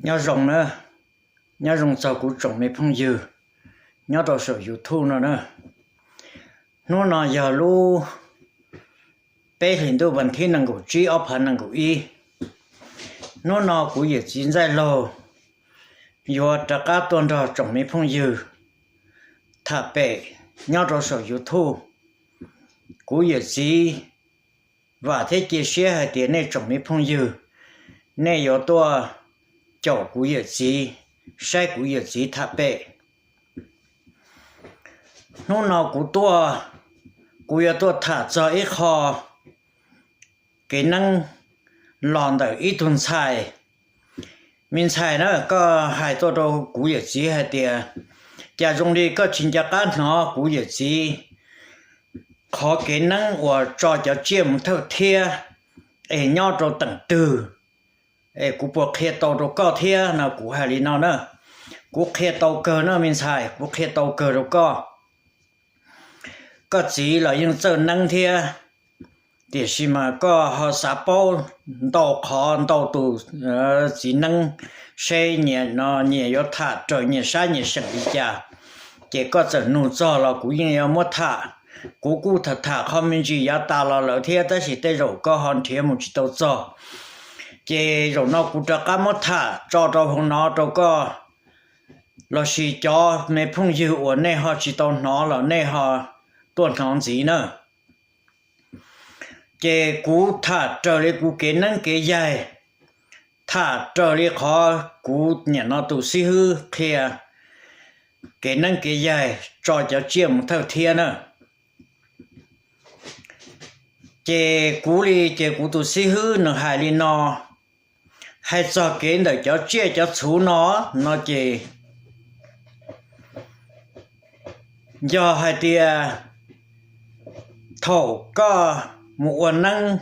Nyob zoo na, nyob zoo txog kuv tsoom me phooj ywg nyob rau saum YouTube no na. Hnub no yog lub peb hlis ntuj vas thib nees nkaum tsib ob phav nees nkaum ib. Hnub no kuv yawm txiv Ntxaij Laug yuav rov qab tuaj nrog tsoom me phooj ywg tham pem nyob rau saum YouTube. Kuv yawm txiv vam thiab cia siab hais tias nej tsoom me phooj ywg, nej yuav tuaj caum kuv yawm txiv, saib kuv yawm txiv tham pem. Hnub no kuv tuaj, kuv yuav tuaj tham txog ib qho kev neeb los ntawm ib tug ntxhais. Me ntxhais na, koj hais tuaj rau kuv yawm txiv hais tias, cas zoo li koj tsis nco qab hnov kuv yawm txiv qhov kev neeb uas tso cov tsiaj mus thawj thiab es nyob rau teem twg, es kuv puas qhia tau rau koj thiab no? Kuv hais li no na, kuv qhia tau kawg na me ntxhais, kuv qhia tau kawg rau koj. Koj txiv los yeej txawj neeb thiab, tiam sis mas koj ho xav paub ntau qhov ntau tus txiv neeb, seb nyias no nyias yuav tham raws nyias sab nyias seem li cas. Ces koj txawm nug txog los kuv yeej yuav muab tham. Kuv kuj tham tham qhov me ntsis yav tas los lawm thiab, tab sis tej zaum koj ho nrhiav mus tsis tau txog. Ces zaum no kuv rov qab muab tham tso rau hauv no rau koj, lossis cov me phooj ywg uas nej ho tsis tau hnov los nej ho tuaj hnov ntxiv na. Ces kuv tham raws li kuv kev neeb kev yaig, tham raws li qhov kuv niam no tus xib hwb qhia kev neeb kev yaig tso cov tsiaj mus thawj thiab na. Ces kuv li, ces kuv tus xib hwb nws hais li no, hais txog kev ntawm cov tsiaj cov txhu no, no ces yog hais tias thaum koj mus ua neeb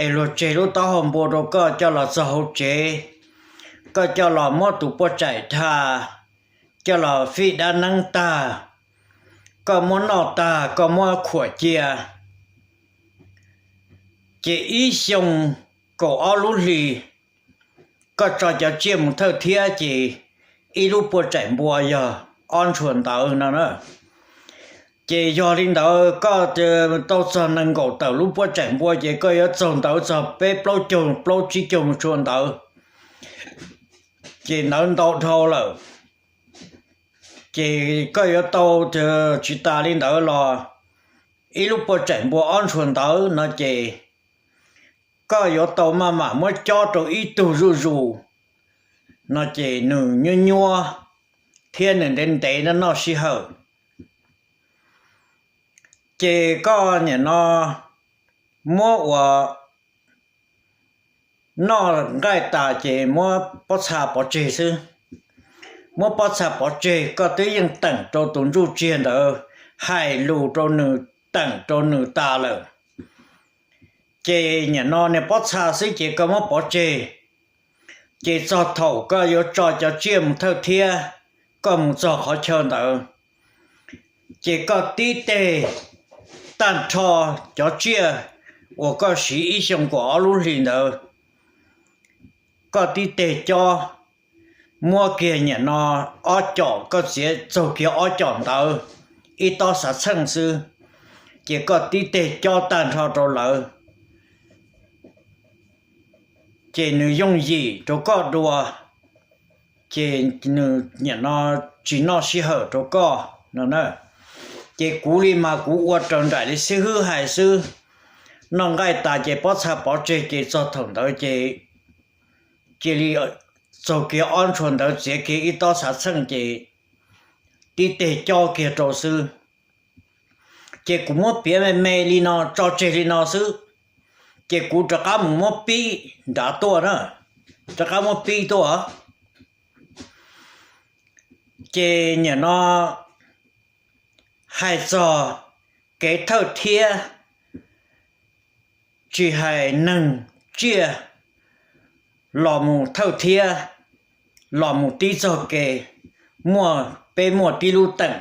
es luag tseg lub taub hau npua rau koj coj los txog hauv tsev, koj coj los muab tus puaj tsaim dhas, coj los fij dab neeb tag, koj muab noj tag koj muab khuam cia, ces ib xyoo kaum ob lub hlis koj tso cov tsiaj mus thawj thiab ces ib lub puaj tsaim npua yog ob ntshua ntawv no na. Ces yog li ntawd koj tau txog nees nkaum tawm lub puaj tsaim npua ces koj yuav txaug ntawv txog peb plaub caug plaub tsib caug ntshua ntawv, ces ntawv ntau dhau lawm. Ces koj yuav tau, tsis tas li ntawd los ib lub puaj tsaim npua ob ntshua ntawv no ces koj yuav tau maj mam muab cob rau ib tug zuj zus no ces nws nyuab nyuab thiab nws ntev ntev noj sij hawm. Ces koj niam no muab ua noj nqaij tas ces muab pob txha pov tseg xwb. Muab pob txha pov tseg, koj twb yeej teem rau tus ntsuj tsiag ntawd, hais lus rau nws, teem rau nws tas lawm. Ces niam no niag pob txha xwb ces koj muab pov tseg, ces txog thaum koj yuav tso cov tsiaj mus thawj thiab, koj mus txog qhov chaw ntawd, ces koj tib teg tag nrho cov tsiaj uas koj siv ib xyoo kaum ob lub hlis ntawd, koj tib teg cob, muab kiag niam no ob com, koj txiav txaug kiag ob com ntawd ib tob xav txheej xwb, ces koj tib teg cob tag nrho rau lawv, ces nws yooj yim rau koj dua, ces nws niam no tsis noj sij hawm rau koj no na. Ces kuv li mas kuv ua raws nraim li xib hwb hais xwb, noj nqaij tas ces pob txha pov tseg ces txog thaum ntawd ces cia li txaug kiag ob ntshua ntawd txiav kiag ib tob xav txheej ces tib teg cob kiag rau xwb. Ces kuv muab piav me me li no tso tseg li no xwb, ces kuv rov qab mus muab pib nrad tuaj na, rov qab muab pib tuaj. Ces niam no hais txog kev thawj thiab, tsis hais neeg tsiaj los mus thawj thiab, los mus tib txog kev, muaj, peb muaj tib lub teem,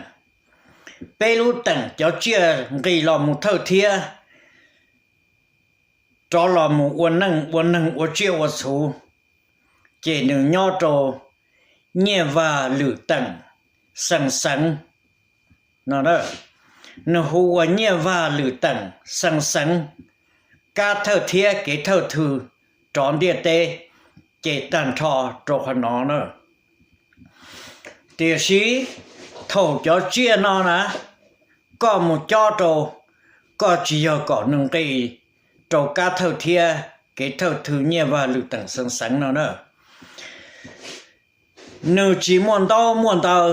peb lub teem cov tsiaj nqis los mus thawj thiab, rov los mus ua neej ua neeg ua tsiaj ua txhu, ces nws nyob rau Nyiaj Vag Lwm Teem Xeev Xeev no. Nws hu ua Nyiaj Vag Lwm Teem Xeev Xeev, kab thawj thiab kev thawj thw rov ntiaj teb, ces tag nrho rau qhov no na. Tiam sis thaum cov tsiaj no na, koj mus cob rau, koj tsis yog kom nws nqis rau kab thawj thiab kev thawj thw Nyiaj Vag Lwm Teem Xeev Xeev no na. Nws tsis muaj ntaub muaj ntawv,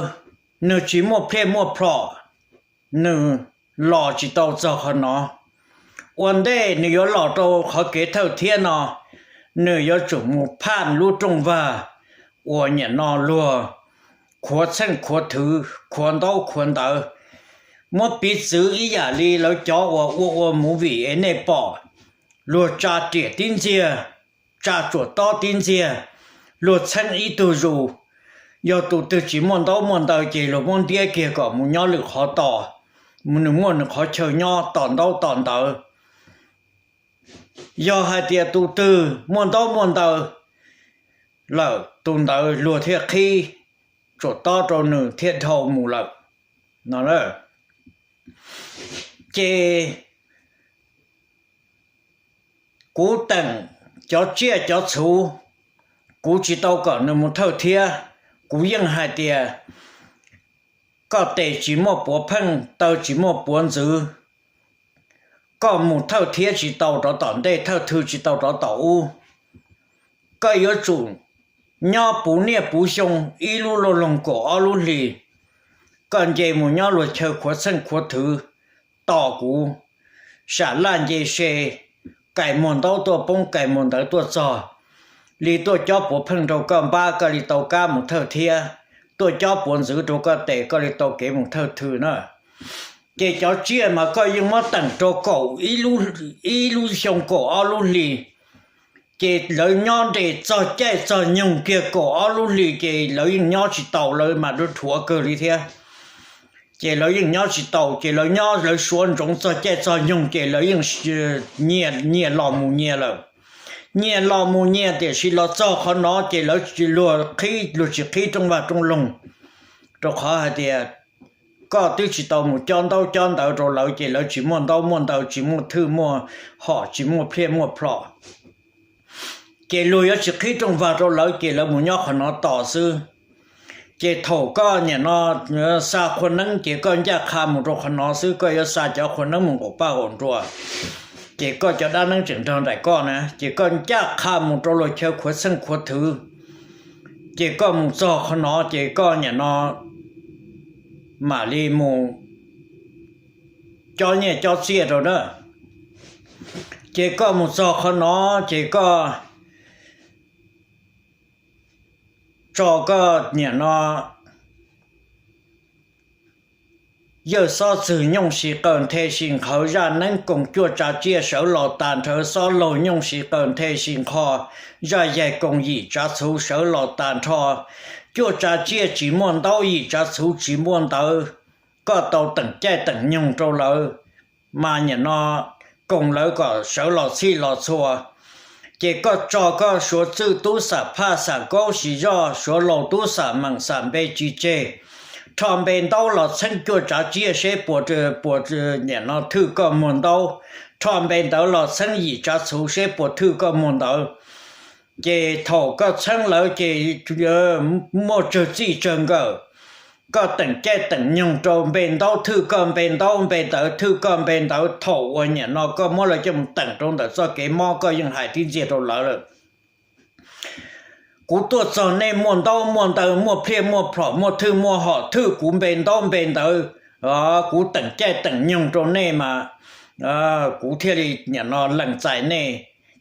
nws tsis muaj pliaj muaj plhom, nws los tsis tau txog qhov no. Ua ntej nws yuav los rau qhov kev thawj thiab no, nws yuav tsum mus phaj lub rooj vag uas niam no luag khuav txheej khuav thwv, khuav ntaub khuav ntawv. Muab piv txwv ib yam li lawv cov uas ua ua movie es nej pom, luag tsa riam tib ntxiag, tsa tsuam tob tib ntxiag, luag txheeb ib tug zus. Yog tus twg tsis muaj ntaub muaj ntawv ces luag muab ntiab kiag kom mus nyob lwm qhov tos, mus nws muaj nws qhov chaw nyob tos ntaub tos ntawv. Yog hais tias tus twg muaj ntaub muaj ntawv lawm, tus ntawd luag thiaj qhib tsuam tob rau nws thiaj dhau mus lawm no. Ces kuv teem cov tsiaj cov txhu, kuv tsis tau kom nws mus thawj thiab. Kuv yeej hais tias koj tes tsis muaj puav pheej, taw tsis muaj puav ntxwv, koj mus thawj thiab tsis tau rov tom ntej, thawj thw tsis tau rov tom ub. Koj yuav tsum nyob puv niaj puv xyoo ib lub luaj loog kaum ob lub hlis, koj nce mus nyob luag chaw khuav txheej khuav thwv tos kuv, sam laj nce se, kais muag ntaub tuaj poob, kais muag ntawv tuaj txog, li tuaj cob puav pheej rau koj npab, koj li tau kab mus thawj thiab, tuaj cob puav ntxwv rau koj tes, koj li tau kev mus thawj thw na. Ces cov tsiaj mas koj yeej muab teem rau kaum ib lub xyoo kaum ob lub hlis, ces lawv nyob nres txog caij txog nyoog kiag kaum ob lub hlis ces lawv yeej nyob tsis tau, lawv mas dhuav kawg li thiab. Ces lawv yeej nyob tsis tau, ces lawv nyob lawv suav ntsoov txog caij txog nyoog ces lawv yeej nyias los mus nyias lawm. Nyias los mus nyias, tiam sis los txog qhov no ces lawv tsis, luag qhib, luag tsis qhib rooj vag rooj loog, rau qhov hais tias koj twb tsis tau mus cob ntaub cob ntawv rau lawv, ces lawv tsis muaj ntaub muaj ntawv, tsis muaj thwj muaj hom, tsis muaj pliaj muaj plhom. Ces luag yuav tsis qhib rooj vag rau lawv, ces lawv mus nyob qhov no tos xwb. Ces thaum koj niam no xa qhua neeb, ces koj ncaj qha mus rau qhov no xwb, koj yuav xa cov qhua neeb mus nqaum paj nqaum nruas, ces koj cov dab neeb tseem nrog nraim koj na, ces koj ncaj qha mus rau luag chaw khuav txheej khuav thwv, ces koj mus txog qhov no, ces koj niam no mam li mus cob nyiaj cob txiaj rau na. Ces koj mus txog qhov no, ces koj tso koj niam no yawj xob txwg nyooj si qaws nthe si nqhawv zaj neeb koos cuaj tsa tsiaj sawv los tas nrhawv xob laug nyooj si qaws nthe si nqho zaj yaig koos yim tsav txhuv sawv los tas nrho cuaj tsa tsiaj tsis muaj ntaub yim tsav txhuv tsis muaj ntawv. Koj tau teem caij teem nyoog rau lawv, mas niam no koos lawv kom sawv los txhij los txhua. Ces koj tso koj suav txwj tub xam phaj xam kaub sis zoj, suav laus tub xam meem xam npe tsis tseg, rho npe ntaub los txheeb cuaj tsav tsiaj seb puas, puas niam no thwj koj muag ntaub, rho npe ntawv los txheeb yim tsav txhuv seb puas thwj koj muag ntawv. Ces thaum koj txheeb lawv ces muaj tsawg txij tsawg nkawm, koj teem caij teem nyoog rau npe ntaub thwj koj npe ntaub, npe ntawv thwj koj npe ntawv. Thaum uas niam no koj muab lawv coj mus teem rau ntawm txoj kev mob, koj yeej hais tib ntxiag rau lawv lawm, kuv tuaj txog nej muaj ntaub muaj ntawv, muaj pliaj muaj plhom, muaj thwj muaj hom, thwj kuv npe ntaub npe ntawv, kuv teem caij teem nyoog rau nej mas kuv thiaj li niam no lees txais nej,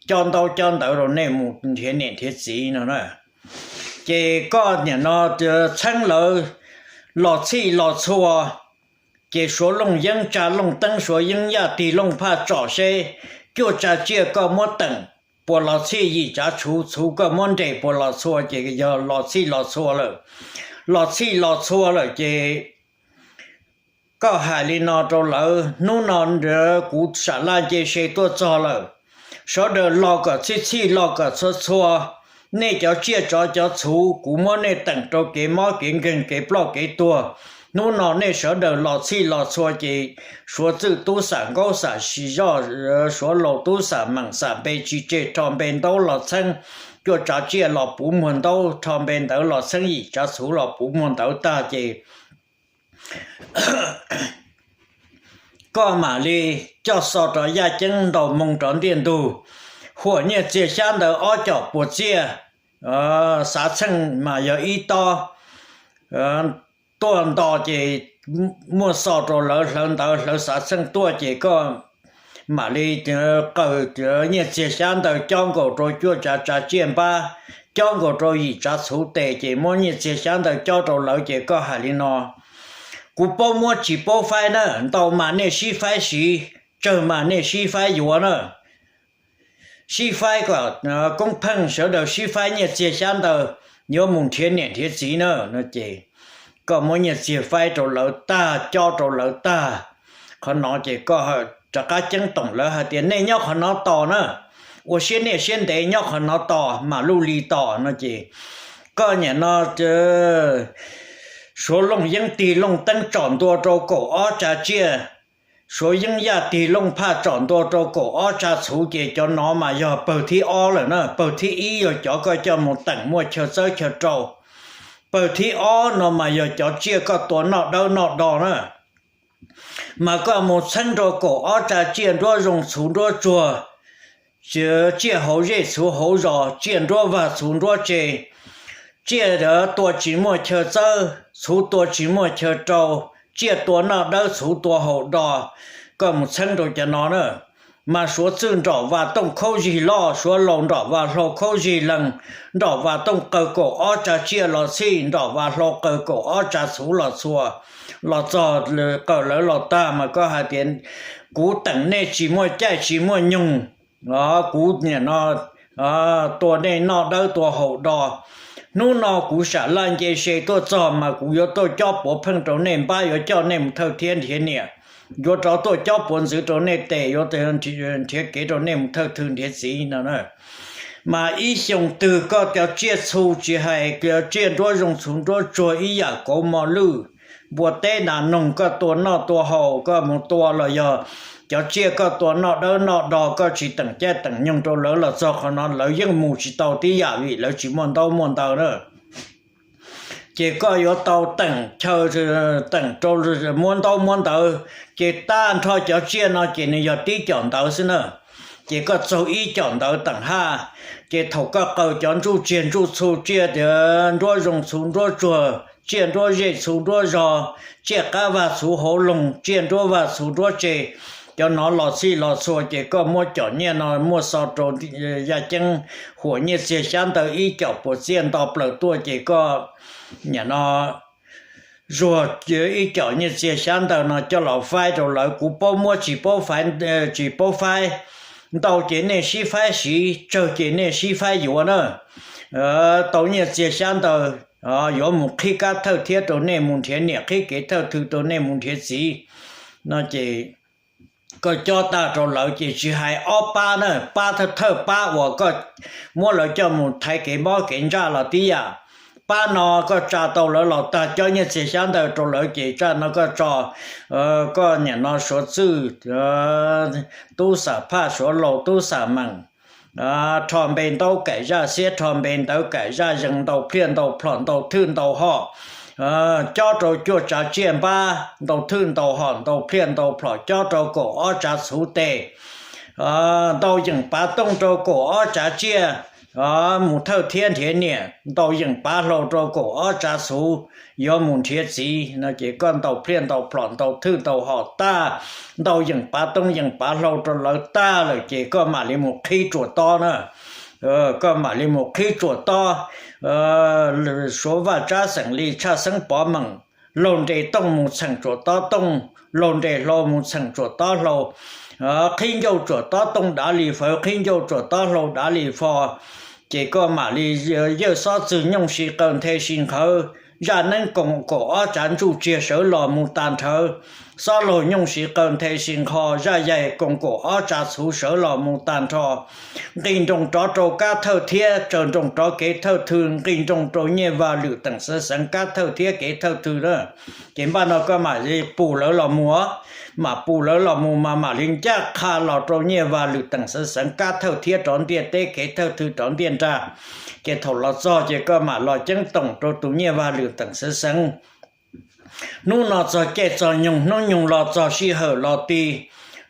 cob ntaub cob ntawv rau nej mus nrhiav niam nrhiav txiv no na. Ces koj niam no txheeb lawv los txhij los txhua, ces suav looj yeeb tsa looj teeb, suav yeeb yaj tig looj phaj tsom seb cuaj tsa tsiaj koj muab teem puas los txhij yim tsav txhuv, txhuv koj muab nres puas los txhua, ces yog los txhij los txhua lawm. Los txhij los txhua lawm ces koj hais li no rau lawv, hnub no kuv sam laj nce se tuaj txog lawm, sawv daws los kom txhij txhij los kom txhua txhua, nej cov tsiaj tsov cov txhuv, kuv muab nej teem rau kev mob kev nkeeg kev ploj kev tuag. Hnub no nej sawv daws los txhij los txhua ces Suav txwj tub xam nkaub xam zoj, Suav laus tub xam meem xam npe tsis tseg, rho npe ntaub los txheeb, cuaj tsav tsiaj los puv muag ntaub, rho npe ntawv los txheeb, yim tsav txhuv los puv muag ntawv tag ces koj mam li coj xov rau yaj ceeb ntaus moo rau ntiaj ntug, huam nyiaj txiag xyab ntawv ob com puas txiaj, xav txheej mas yog ib tob tuaj nto ces muaj xov rau lawv hlawv ntawv hlawv xav txheej tuaj ces koj mam li qaws nyiaj txiag xyab ntawv cob nkaus rau cuaj tsav tsav tsiaj npab, cob nkaus rau yim tsav txhuv tes ces muab nyiaj txiag xyab ntawv cob rau lawv ces koj hais li no: Kuv paub muab tsis paub faib na, ntau mas nej sib faib siv, tsawg mas nej sib faib yuav na. Sib faib kom koob pheej sawv daws sib faib nyiaj txiag xyab ntawv, yuav mus nrhiav niam nrhiav txiv na. No ces koj muab nyiaj txiag faib rau lawv tag, cob rau lawv tag, qhov no ces koj rov qab ceeb toom lawv hais tias nej nyob qhov no tos na, ua siab niaj siab ntev nyob qhov no tos mam luj li tos no ces koj niam no Suav Looj Yeeb tig Looj Teeb tsom ntua rau kaum ob tsav tsiaj, Suav Yeeb Yaj tig Looj Phaj tsom ntua rau kaum ob tsav txhuv ces cov no mas yog pawg thib ob lawm na. Pawg thib ib yog cov koj coj mus teem muaj chaw txawb chaw rau. Pawg thib ob no mas yog cov tsiaj koj tua noj dawb noj do na. Mas koj mus txheeb rau kaum ob tsav tsiaj nruab zoo txhuv nruab tsuag, tsiaj hauv zej txhuv hauv zos, tsiaj nruab vag txhuv nruab tse, tsiaj tua tsis muaj chaw txawb, txhuv tua tsis muaj chaw rau, tsiaj tua noj dawb txhuv tua haus do, koj mus txheeb rau cov no na. Mas Suav txwj nrom vas tooj khaub zig loj, Suav laus nrom vas hlau khaub zig lees, nrom vas tooj qaws kaum ob tsav tsiaj los txhij, nrom vas hlau qaws kaum ob tsav txhuv los txhua, los txog qaws lawv los tag mas koj hais tias kuv teem nej tsis muaj caij tsis muaj nyoog, kuv niam no tua nej noj dawb tua haus do. Hnub no kuv sam laj nce se tuaj txog mas kuv yuav tuaj cob puav pheej rau nej npab, yuav coj nej mus thawj thiab nrhiav niam, yuav rov tuaj cob puav ntxwv rau nej tes, yuav nrhiav kev rau nej mus thawj thw nrhiav txiv no. Mas ib xyoo twg koj cov tsiaj txhu tsis hais cov tsiaj nruab zoo txhuv nruab tsuag ib yam kauv mos lwj, npua teb nas noog koj tua noj tua haus koj mus tua los yog cov tsiaj koj tua noj dawb noj do koj tsis teem caij teem nyoog rau lawv los txog qhov no lawv yeej mus tsis tau tib yam vim lawv tsis muaj ntaub muaj ntawv na. Ces koj yuav tau teem chaw, teem rau muab ntaub muab ntawv, ces tag nrho cov tsiaj no ces nws yog tib com ntawv xwb na. Ces koj txaug ib com ntawv teem haj, ces thaum koj qaws cov ntsuj tsiag ntsuj txhu, tsiaj nruab zoo txhuv nruab tsuag, tsiaj nruab zej txhuv nruab zos, tsiaj qab vag txhuv hauv loog, tsiaj nruab vag txhuv nruab tse, cov no los txhij los txhua ces koj muab com nyiaj no muaj xov rau yaj ceeb huam nyiaj txiag xyab ntawv ib com puas txiaj nto plaws tuaj ces koj niam no zuag ib com nyiaj txiag xyab ntawv no coj los faib rau lawv. Kuv paub muab tsis paub faib, tsis paub faib, ntau ces nej sib faib siv, tsawg ces nej sib faib yuav na. Tau nyiaj txiag xyab ntawv yuav mus qhib kab thawj thiab rau nej mus nrhiav niam, qhib kev thawj thw rau nej mus nrhiav txiv no ces koj cob tag rau lawv ces tsis hais ob pab na, pab thawj thawj pab uas koj muab lawv coj mus thaiv kev mob kev ntsaj los tib yam. Pab no koj tsa tau lawv los tag cob nyiaj txiag xyab ntawv rau lawv ces tsaj no koj tso, koj niam no Suav txwj, tub xam phaj, Suav laus tub xam meem, rho npe ntaub kaim zaj xiab, rho npe ntawv kaim zaj zees, ntaus pliaj ntaus plhom, ntaus thwj ntaus hom, cob rau cuaj tsav tsiaj npab, ntaus thwj ntaus hom, ntaus pliaj ntaus plhom, cob rau kaum ob tsav txhuv tes, ntaus yeem pav tooj rau kaum ob tsav tsiaj, mus thawj thiab nrhiav niam, ntaus yeem pav hlau rau kaum ob tsav txhuv, yuav mus nrhiav txiv no ces koj ntaus pliaj ntaus plhom, ntaus thwj ntaus hom tag, ntaus yeem pav tooj yeem pav hlau rau lawv tag lawm ces koj mam li mus qhib tsuam tob na. Koj mam li mus qhib tsuam tob. Suav Vaj Tsab xeem Lis tshaj xeeb pov meem, laug nres tooj mus txheem tsuam tob tooj, laug nres hlau mus txheem tsuam tob hlau, qhib ncauj tsuam tob tooj dav li fawv, qhib ncauj tsuam tob hlau dav li fo, ces koj mam li yawj xob txwg nyooj si qaws nthe si nqhawv, zaj neeb koom kaum ob tsav ntsuj tsiag sawv los mus tas nrhawv, xob laug nyooj siv qaw nthe si nqho zaj yaig koom kaum ob tsav txhuv sawv los mus tag nrho, nqis nroos rov rau kab thawj thiab tsaws nroos rov kev thawj thw, nqis nroos rau Nyiaj Vaj Lwm Teem Xeev Xeev kab thawj thiab kev thawj thw na. Ces npaj no koj mam li pum lawv los mus, mam pum lawv los mus mas mam li ncaj qha los rau Nyiaj Vaj Lwm Teem Xeev Xeev kab thawj thiab rov ntiaj teb kev thawj thw rov ntiaj nrag. Ces thaum los txog ces koj mam los ceeb toom rau tus Nyiaj Vaj Lwm Teem Xeev Xeev. Hnub no txog caij txog nyoog, hnub nyoog los txog sij hawm los ti,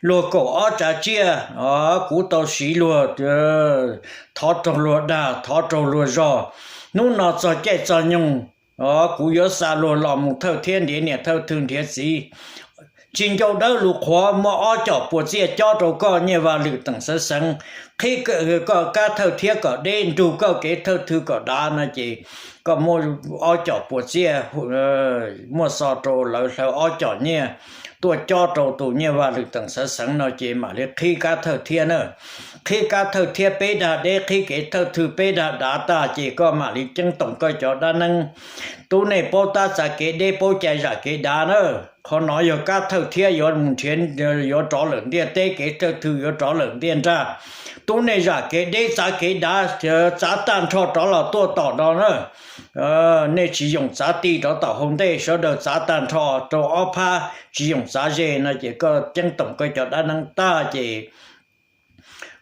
luag kaum ob tsav tsiaj, o, kuv tau siv luag, thov raug luag dag, thov raug luag zog. Hnub no txog caij txog nyoog, o, kuv yuav xa luag los mus thawj thiab nrhiav niam thawj thw nrhiav txiv. Tsis ncau dawb lus qhuav, muaj ob com puas txiaj cob rau koj Nyiaj Vaj Lwm Teem Xeev Xeev, qhib koj kab thawj thiab kom deb, nrug koj kev thawj thw kom dav no ces koj muab ob com puas txiaj, muaj xo rau lawv hlaw ob com nyiaj tuaj cob rau tus Nyiaj Vaj Lwm Teem Xeev Xeev no ces mam li qhib kab thawj thiab na. Qhib kab thawj thiab peb dag deb, qhib kev thawj thw peb dag dav tag ces koj mam li ceeb toom koj cov dab neeb. Tub nej paub tab txav kev deb, paub cai zam kev dav na. Qhov no yog kab thawj thiab yuav mus nrhiav, yuav rov lawm ntiaj teb, kev thawj thw yuav rov lawm ntiaj nrag. Tub nej zam kev deb txav kev dav, txav tag nrho rov los tuaj tom no na. Nej tsis yoom txav ti rov tom hauv ntej, sawv daws txav tag nrho rau ob phab, tsis yoom txav ze no ces koj ceeb toom koj cov dab neeb tag ces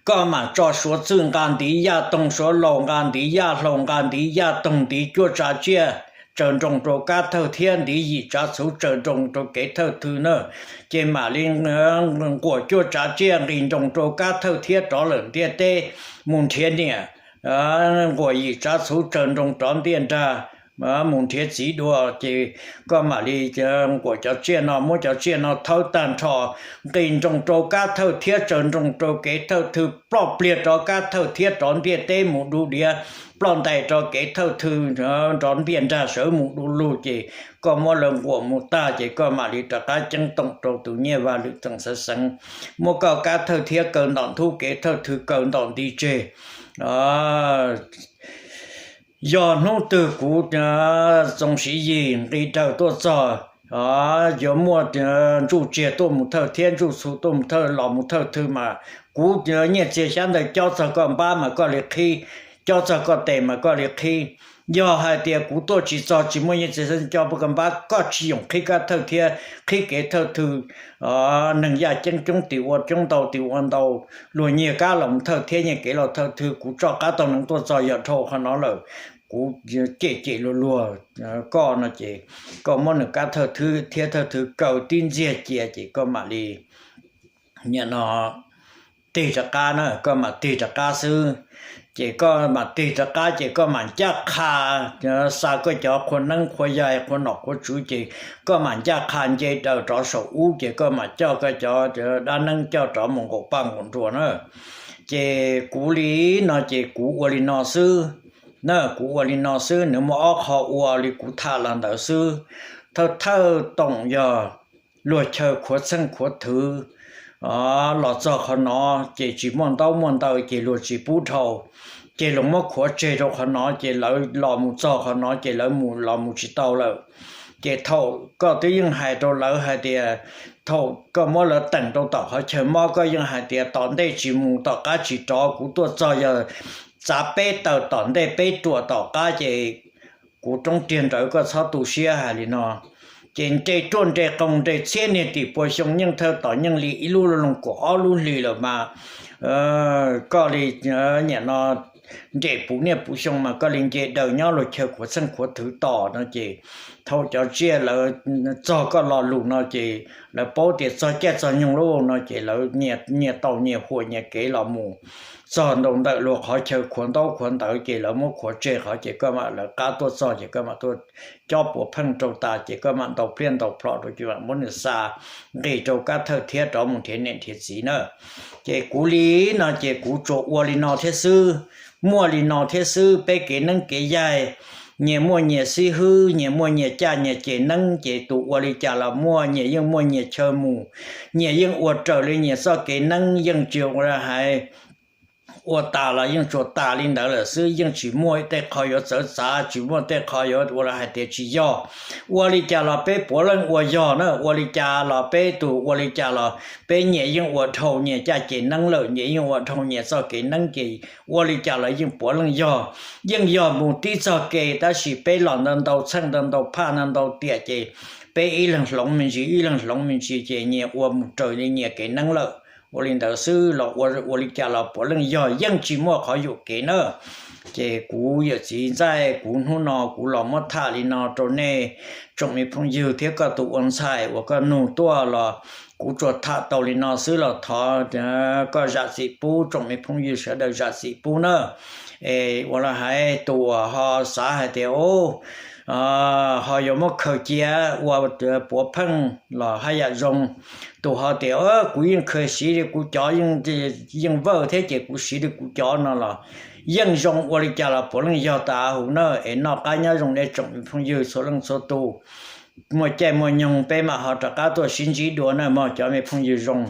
koj mam tso Suav txwj nqa ntiv yaj toog, Suav laus nqa ntiv yaj hlau, nqa ntiv yaj toog, ntiv cuaj tsav tsiaj tsaws nroos rau kab thawj thiab ntiv yim tsav txhuv tsaws nroos rau kev thawj thw na. Ces mam li nquam cuaj tsav tsiaj nqis nroos rau kab thawj thiab rov lawm ntiaj teb mus nrhiav niam, nquam yim tsav txhuv tsaws nroos rov ntiaj nrag mus nrhiav txiv dua ces koj mam li nquam cov tsiaj no, muab cov tsiaj no thawb tag nrho, nqis nroos rau kab thawj thiab tsaws nroos rau kev thawj thw, ploj pliag rov kab thawj thiab rov ntiaj teb mus du diav, ploj ntais rau kev thawj thw nrov ntiaj nrag sawv mus du lug ces koj muab lawv nquam mus tag ces koj mam li rov qab ceeb toom rau tus Nyiaj Vaj Lwm Teem Xeev Xeev, muab koj kab thawj thiab kaw ntom ntub, kev thawj thw kaw ntom nti tseg. Yog hnub twg kuv Txoov Siv Yig nqis daws tuaj txog, yuav muaj ntsuj tsiag tuaj mus thawj thiab ntsuj txhu tuaj mus thawj los mus thawj thw mas kuv nyiaj txiag xyab ntawv cob txog koj npab mas koj li qhib, cob txog koj tes mas koj li qhib. Yog hais tias kuv tuaj tsis txog, tsis muaj nyiaj txiag xyab ntawv cob koj npab, koj tsis yoom qhib kab thawj thiab qhib kev thawj thw. Neeg yaj ceeb coob tim ua coob, ntau tim ua ntau, luag nyiag kab los thawj thiab nyiag kev los thawj thw, kuv tso qab taug neev tuaj txog yog dhau qhov no lawm. Kuv cem cem luag luag koj no ces koj muab nws kab thawj thw thiab thawj thw kaw tib ntxiag cia ces koj mam li nim no tig rov qab na, koj mam tig rov qab xwb. Ces koj mam tig rov qab ces koj mam ncaj qha xa koj cov qhua neeb qhua yaig qhua nom qhua tswv ces koj mam ncaj qha nce daws rov saum ub ces koj mam coj koj cov dab neeb coj rov mus nqaum paj nqaum nruas na. Ces kuv li no ces kuv ua li no xwb na, kuv ua li no xwb, nws muaj ob qho ua li kuv tham los ntawd xwb. Thawj thawj toom yog luag chaw khuav txheej khuav thwv los txog qhov no ces tsis muaj ntaub muaj ntawv ces luag tsis pub dhau, ces luag muab khuav tseg rau qhov no ces lawv los mus txog qhov no ces lawv mus los mus tsis tau lawm. Ces thaum koj twb yeej hais rau lawv hais tias, thaum koj muab lawv teem rau tom qhov chaw mob koj yeej hais tias tom ntej tsis mus tom qab tsis rov, kuv tuaj txog yog txav peb taw tom ntej peb ruam tom qab ces kuv roob riag nrawd koj txhob tu siab hais li no. Ces nres ruaj nres qoos nres txhiab niag tim puas xyoo yeej thawj tom yeej li ib lub loog kaum ob lub hlis lawm mas koj li nim no nres puv niaj puv xyoo mas koj li nce daws nyob luag chaw khuav txheej khuav thwv tos no ces thaum cov tsiaj lawv txog koj lo lus no ces lawv paub tias txog caij txog nyoog lawm no ces lawv nyias tau nyias huam nyias kev los mus txog ntawm luag qhov chaw khuav ntaub khuav ntawv ces lawv muab khuav tseg qhov ces koj mam lawv qab tuaj txog ces koj mam tuaj cob puav pheej rau tas ces koj mam ntaus pliaj ntaus plho rau ces mam muab nws xa nqis rau kab thawj thiab rov mus nrhiav niam nrhiav txiv na. Ces kuv li no ces kuv tsuas ua li no thiab xwb, muaj li no thiab xwb, peb kev neeb kev yaig, nyias muaj nyias xib hwb, nyias muaj nyias caj nyias ces neeb ces tus ua li cas los muaj, nyias yeej muaj nyias chaw mus, nyias yeej ua raws li nyias txoj kev neeb, yeej tsis ua hais ua tas los yeej tsuas tas li ntawd lawm xwb, yeej tsis muaj tej qho yuav txawv txav, tsis muaj tej qho yuav ua los hais tias tsis yog. Ua li cas los peb puav leej ua yog na, ua li cas los peb tus ua li cas los peb nyias yeej ua dhau nyias caj ces neeb lawm, nyias yeej ua dhau nyias txoj kev neeb ces ua li cas los yeej puav leej yog. Yeej yog mus tib txoj kev tab sis peb los ntau ntau txheej ntau ntau phaj ntau ntau tiam ces peb ib leeg hloov me ntsis ib leeg hloov me ntsis ces nyias ua mus raws li nyias kev neeb lawm. Ua li ntawd xwb los ua li cas los puav leej yog, yeej tsis muaj qhov yuam kev na. Ces kuv yawm txiv ntxaij kuv hnub no kuv los muab tham li no rau nej tsoom me phooj ywg thiab koj tus ua ntxhais uas koj nug tuaj los kuv tsuas tham tau li no xwb los thov koj zam txim pub, tsoom me phooj ywg sawv daws zam txim pub na. Es ua li hais tus uas ho xav hais tias ho yuav muab khaws cia ua puav pheej los haj yam zoo. Tus ho tias kuv yeej khaws siv li kuv cov, yeej vawj thiab ces kuv siv li kuv cov no los yeej zoo, ua li cas los puav leej yog tas huv na. Es noj qab nyob zoo nej tsoom me phooj ywg txhua leej txhua tus, muaj caij muaj nyoog peb mam ho rov qab tuaj sib ntsib dua na mog cov me phooj ywg zoo.